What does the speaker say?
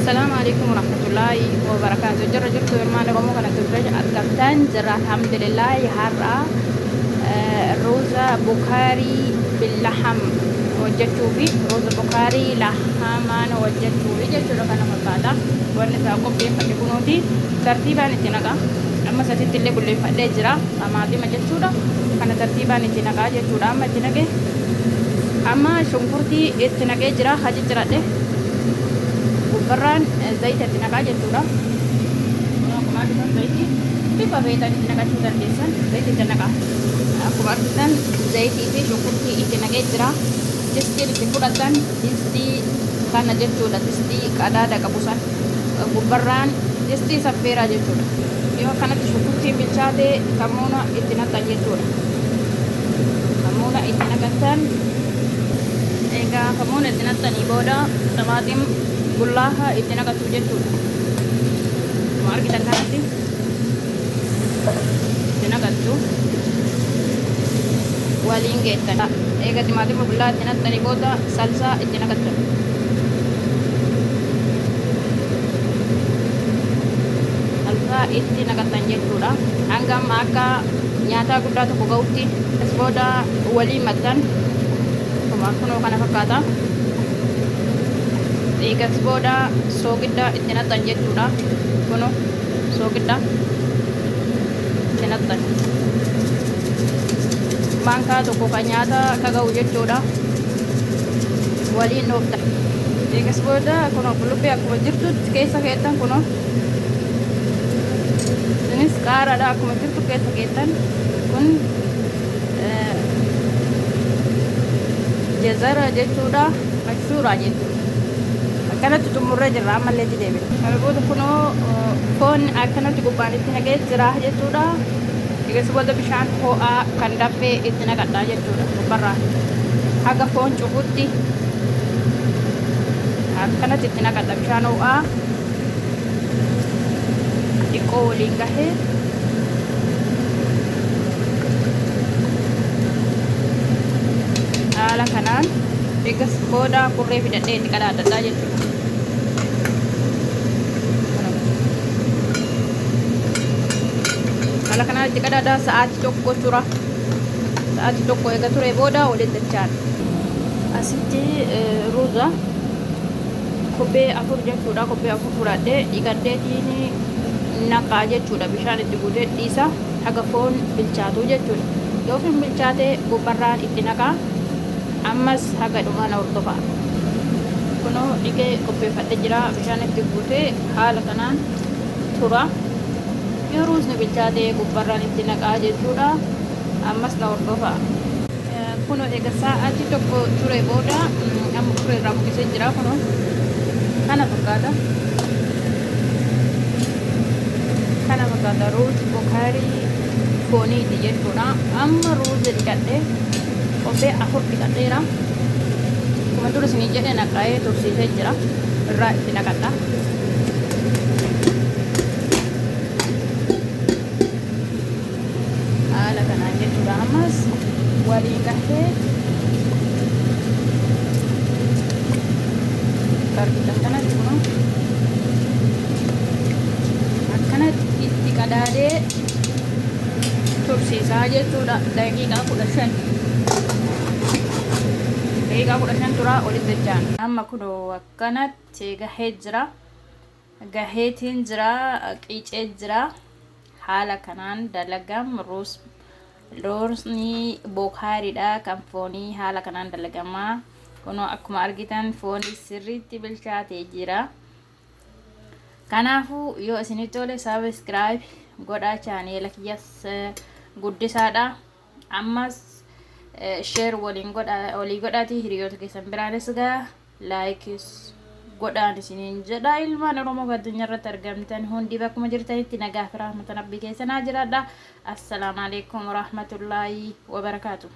Assalaamu alaikum warahmatullaahi wabarakaatu. Jirra jirtu ilmaan Oromoo kana turre argamtan jirra, alhamdulillaahi. Har'a ruuza bukaarii billaham hojjechuufi, ruuza bukaarii lahamaan hojjechuufi jechuudha. Kana fakkaata wanni isaa qopheeffadhe kunuuti. Tartiibaan itti naqa. Amma sasitti illee qulleeffadhee jira, xamaaxima jechuudha. Kana tartiibaan itti naqaa jechuudha. Amma itti naqe. Amma shunkurtii itti naqee jira, haa cicciradhe. Gubbarraan zayita itti naqaa jechuudha. Akkuma argitan zayitii bifa feetan itti naqachuu dandeessan. Zayitii itti naqa. Akkuma argitan zayitii fi shunkurtii itti naqee jira. Distiin itti fudhatan distii kana jechuudha. Distii qadaada qabu san gubbarraan distii saffeeraa jechuudha. Yoo akkanatti shunkurtiin bilchaate, kamuuna itti naqxan jechuudha. Kamuuna itti naqattan. Egaa kamuuna itti naqxanii booda xamaaxim bullaaha itti naqatu jechuudha. Akkuma argitan kanatti itti naqattu, waliin geettan. Eega timaatima bullaa itti naqxanii booda salsaa itti naqattan. Salsaa itti naqattan jechuudha. Hanga amma akka nyaataa guddaa tokko ga'utti as booda waliin maxxan. Akkuma kunoo kana fakkaata. Eegas booda soogidda itti naqxan jechuudha. Kunoo soogidda itti naqxan. Maankaa tokko kan nyaata akka ga'u jechuudha. Waliin dhooftan. Eegas booda kunoo qullubbii akkuma jirtutti keessa keettan kunoo. Isinis qaaraadha, akkuma jirtu keessa keettan. Kun jazara jechuudha. Mashhuuraa jechuudha. Akkanatti xumurree jirra, ammallee itti deebina. Kana booda kunoo foon akkanatti gubbaan itti naqee jira jechuudha. Eegas booda bishaan ho'aa kan danfee itti naqadha jechuudha gubbarraa. Haga foon cufutti akkanatti itti naqadha bishaan ho'aa. Xiqqoo waliin gahee haala kanaan eegas booda kurree fidadhee itti qadaadadhaa jechuudha. Haala kanaan itti qadaadaa sa'aatii 1 tura. Sa'aatii 1 eega ture booda walitti dachaan. Asitti ruuza kobbee 4 jechuudha. Kobbee 4 fudhadhee dhiqadheetiin naqaa jechuudha. Bishaan itti guutee dhiisa haga foon bilchaatu jechuudha. Yoo foon bilchaate gubbarraan itti naqaa. Ammas haga dhumaa na hordofaa. Kunoo dhiqee qopheeffadhe jira. Bishaan itti guutee haala kanaan tura. Yoo ruuzni bilchaate gubbarraan itti naqaa jechuudha. Ammas na hordofaa. Kunoo eega sa'aatii 1 ture booda amma kurree irraa buqisee jira kunoo. Kana fakkaata. Kana fakkaata ruuz bukaarii fooniiti jechuudha. Amma ruuza dhiqadhee kobbee 4 dhiqadheera. Akkuma dura isinii jedhe naqaa'ee tursiisee jira. Irraa itti naqadha. Haala kanaan jechuudha. Ammas waliin gahee argitan kanatti kunoo akkanatti itti qadaadee tursiisaa jechuudha. Daqiiqaa 15, daqiiqaa 15 turaa olitti dachaan. Amma kunoo akkanatti gahee jira. Gaheetiin jira, qiicee jira. Haala kanaan dalagam ruus ruusni bokaariidha kan foonii haala kanaan dalagamaa. Kunoo akkuma argitan foonii sirriitti bilchaatee jira. Kanaafuu yoo isinitti tole subscribe godhaa, chaaneela kiyyas guddisaadha. Ammas share waliin godha, walii godhaatii hiriyoota keessan biraanis gaa like is godhaan isiniin jedha. Ilmaan Oromoo addunyaa irratti argamtan hundi bakkuma jirtanitti nagaa fi rahmata Rabbii keessanaa jiraadha. Assalaamu alaikum warahmatullaahi wabarakaatu.